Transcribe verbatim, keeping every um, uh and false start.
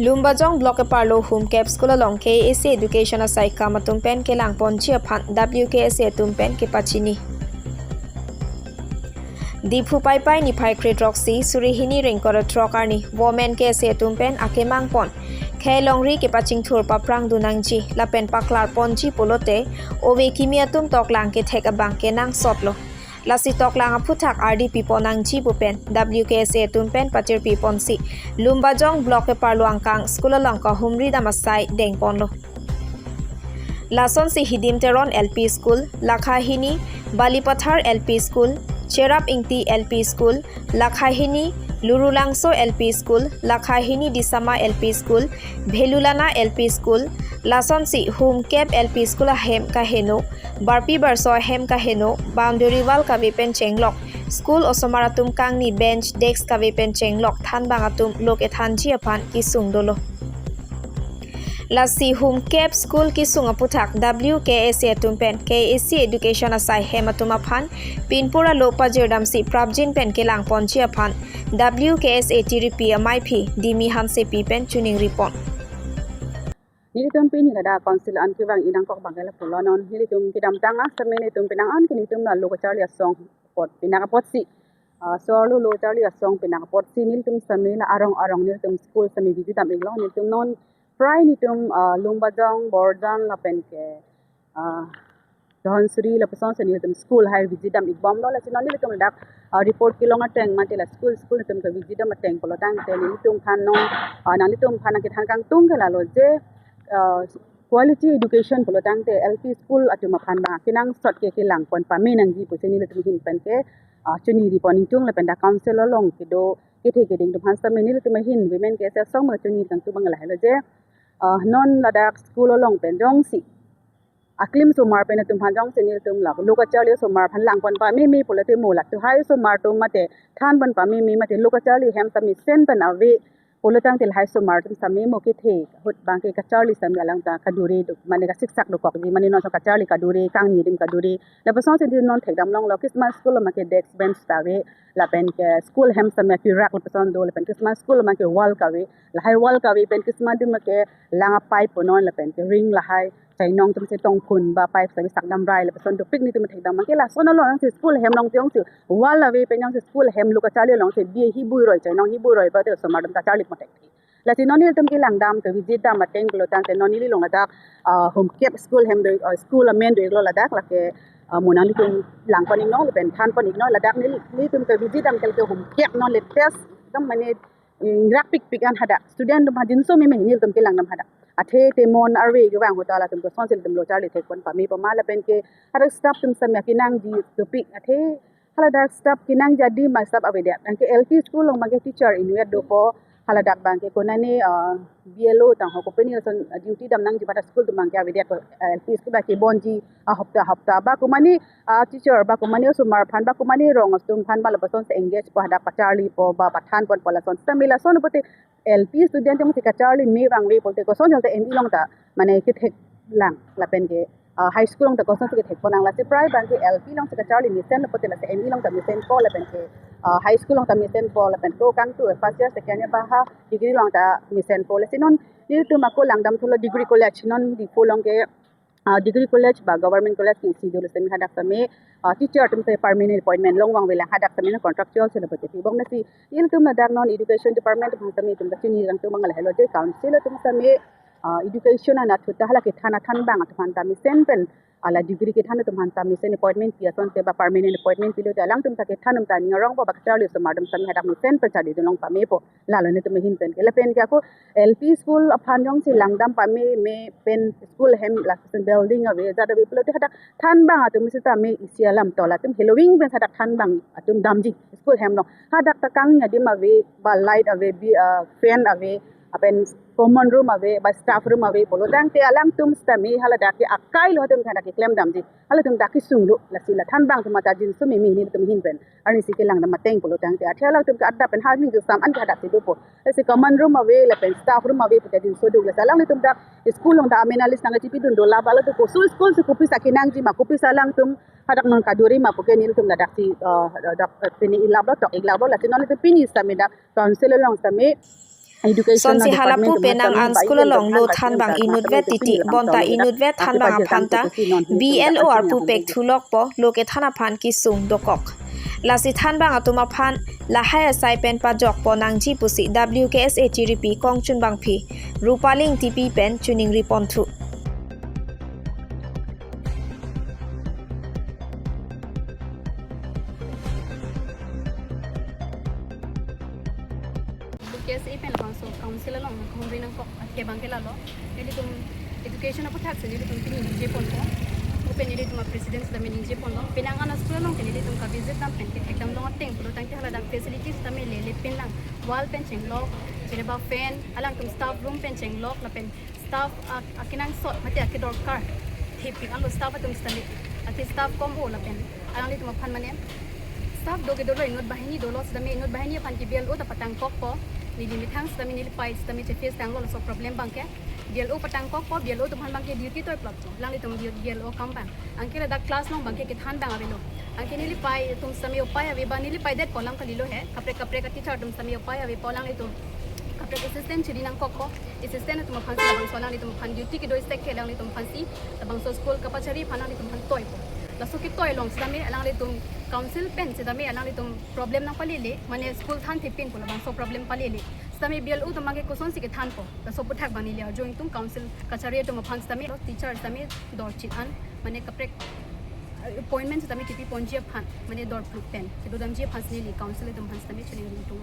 Lumbajong Block keparlo Humkep School along K A A C Education asai akam atum pen kelang ponji aphan W K S A atum pen kepachini. Diphu Paipai niphai kre throksi suri hini ingkoi ra throk arni Women K S A atum pen akemang pon khei longri kepachingthur paphrang dun nangji lapen paklar ponji pulote ove kimi atum toklang kethek abang kenangsot lo. Lasi toklang aphuthak ardi pi pon nangji pu pen W K S A atum pen patirpi ponsi Lumbajong Block keparlo angkang school along kahumri dam asai deng ponlo. Lasonsi Hidim Teron L P School, Lakha Hini, Balipathar L P School, Cherap Ingti L P School, Lakha Hini, Lurulangso L P School, Lakha Hini Disama L P School, Bhelulana L P School, lasonsi Humkep L P School ahem kaheno, barpi barso ahem kaheno, boundary wall kave pen chenglok, school osomar atum kangni bench, desk kave pen chenglok, thanbang atum lo kethanji aphan kesung dolo. Lasi Humkep School kesung aphuthak W K S A atum pen K A A C Education asai hem atum aphan pinpura lo pajirdamsi prapjin pen kelang ponji aphan W K S A tiripi amaiphi Dimi Hansepi pen choningri pon. Nelitum pini kada council an kevang inang kok bangkela pulo non nelitum kedamtang a same nelitum penang an ke nelitum la lo kacharli asong apot penang apotsi, ah, so lo lo kacharli asong penang apotsi nelitum same la arong arong nelitum school same visit dam iklo nelitum non prai nelitum, ah, Lumbajong, Borjan lapen ke, ah, Dhansiri lapuson si nelitum school hai visit dam ikbomlo lasi non nelitum ladak, ah, report kelong ateng mate la school school nelitum ke visit dam ateng pulo tangte nelitum aphan non, ah, nanglitum aphan nangkethan kangtung ke lalo je, ah, quality education pulo tangte L P school atum aphan bang kenangsot ke kelang pon pame nangji pusi nelitum ahin pen ke, ah, choningri pon ingtung lapen dak council along kedo kethe keding atum aphan same nelitum ahin Women K S A asong ma choningri kangtung bang lahelo je, ah, non ladak school along pen jongsi aklim osomar pen atum aphan jongsi nelitum la lo kacharli osomar aphan lang pon pameme pulote mo la tu hai osomar atum mate than pon pameme mate lo kacharli hem same sen pen ave pulo tangte lahai osomar atum same mo kethe ahut bangke kacharli same alangta kadure do mane kasiksak dokokji mane non kacharli kadure kangni adim kadure lapuson si non thekdam longlo Christmas school ma ke desk bench ta ave lapen ke school hem same kirak lapuson do lapen Christmas school ma ke wall kave lahai wall kave pen Christmas adim ma ke lang apipe punon lapen ke ring lahai chainong atum si tongphun ba pipe save sakdam rai lapuson dopik nelitum thekdam ma ke lason along si school hem along jongsi wall ave pen jongsi school hem lo kacharli along si bi hibui roi chainong hibui roi ba te osomar atum kacharli pon thek. Lasi non nelitum kelang dam ke visit dam ateng pulo tangte non neli along ladak, ah, Humkep school hem do, ah, school amen do iklo ladak lake, ah, mo nanglitum lang pon iknon lapen than pon iknon ladak neli nelitum ke visit dam ke lake Humkep non latest dam mane ingrak pikpik an hadak student atum ha jinso meme nelitum kelang dam hadak. Athe temon arve kevang ahut ta latum kosonsi latum lo charli thek pon pame pama lapen ke hadak staff atum same kenangji dopik athe haladak staff kenangji adim ma staff avedet. Anke L P school along bangke teacher inutvet dopo haladak bangke konane, ah, B L O tang ho kopine ason, ah, duty dam nangji pada school atum bangke avedet ko, ah, L P school bangke bonji, ah, hopta hopta ba komane, ah, teacher ba komane osomar aphan ba komane rong atum aphan ba lapuson si engage po hadak pacharli po ba pathan pon po lason. Same lason pulote L P student atum si kacharli me vangve pulote koson jongte M E along ta mane kethek lang lapen ke, ah, high school along ta kosonsi kethek pon nang lasi prai bangke L P along si kacharli mesen lapen pulote lasi M E along ta mesen po lapen ke, ah, high school along ta mesen po lapen ko kangtu first year second year ba ha degree along ta mesen po lasi non nelitum ako lang dam thulo degree college non Diphu along ke, ah, degree college ba government college ke isi dolo same hadak same, ah, teacher atum si permanent appointment long vangve lang hadak same non contractual si lapen ke pibom lasi nelitum ladak non education department atum same nelitum kachini kangtung bang lahelo je council atum same, ah, education anatthu ta hala kethan athan bang atum aphan ta mesen pen ala degree kethan atum aphan ta mesen appointment pi asonte ba permanent appointment pilote alangtum ta kethan atum ta ning arong ba kacharli osomar atum same hadak mesen pen charli dun long pame po lalo nelitum ahin pen ke lapen ke ako L P school aphan jongsi lang dam pameme pen school hem la building ave jat ave pulote hadak thanbang atum sitame isi alam to latum heloving pen hadak thanbang atum damji school hem along hadak ta kangni adim ave ba light ave bi, ah, fan ave lapen common room ave ba staff room ave pulo tangte alangtum sitame haladak ke akai lo atum hadak keklem damji halatum dak kesung lo lasi la thanbang atum ta jinso meme nelitum ahin pen arnisi kelang dam ateng pulo tangte athe alangtum ke adap pen hal ning kesam an ke hadak si dopo lasi common room ave lapen staff room ave puta jinso do lasi alanglitum dak school along ta amen alis nang chipi dun do la ba latum ko school school si kopisa kenangji ma kopisa alangtum hadak non kaduri ma puke nelitum ladak si, ah, dak, eh, pini ilap lo tok ilap lo lasi non nelitum pini sitame dak council along sitame Education Sonsi department halapu atum penang an school along lo thanbang inutvet titi bonta inutvet thanbang aphan ta B L O arpu pek thulokpo, lo kethan aphan kesung dokok. Lasi thanbang atum aphan lahai asai pen pajokpo nangji pusi W K S A tiripi kongchunbangpi Rupali Ingtipi pen choningri ponthu. K S A pen labangso council along nangkehumri nangkok athe abang ke lalo. Nelitum education aputhak si nelitum pini ningje ponpo. Lapen nelitum a president sitame ningje ponlo. Penang an school along ke nelitum kavisit dam pen kethekdam long ateng pulo tangte hala dak facilities sitame lele pen lang. Wall pen chenglok, chere ba fan, alangtum staff room pen chenglok, lapen staff a-, akenangsot mate akedorkar thepik anlo staff atum sitame. Athe staff kom-o lapen alanglitum aphan mane staff do ke dolo, inut banghini dolo sitame inut banghini aphan ke B L O ta patangkokpo. Neli methang sitame neli pei sitame che face tanglo laso problem abang ke. B L O patangkokpo, B L O atum aphan abang ke duty toiplotpo. Alanglitum B-, B L O akam abang. Anke ladak class along abang ke kethan abang avelo. Anke neli pei atum sitame upai ave ba neli pei detpo alam kalilo he. Kaprek kaprek a teacher atum sitame upai avepo, alanglitum kaprek assistant chiri nangkokpo. Assistant atum aphan si labangso alanglitum aphan duty kedo stek ke alanglitum aphan si labangso school kapachari aphan alanglitum aphan toipo. Laso ketoi along sitame alanglitum council pen sitame alanglitum problem nangpalele, mane school than thepin pu labangso problem palele. Sitame B L O atum abang ke kosonsi kethanpo. Laso aputhak abang neli arju ingtung council kachari atum aphan sitame teacher sitame dorchit an, mane kaprek appointment sitame kepi ponji aphan, mane dorplut pen kedodamji aphan si neli council atum aphan sitame choningri ingtung.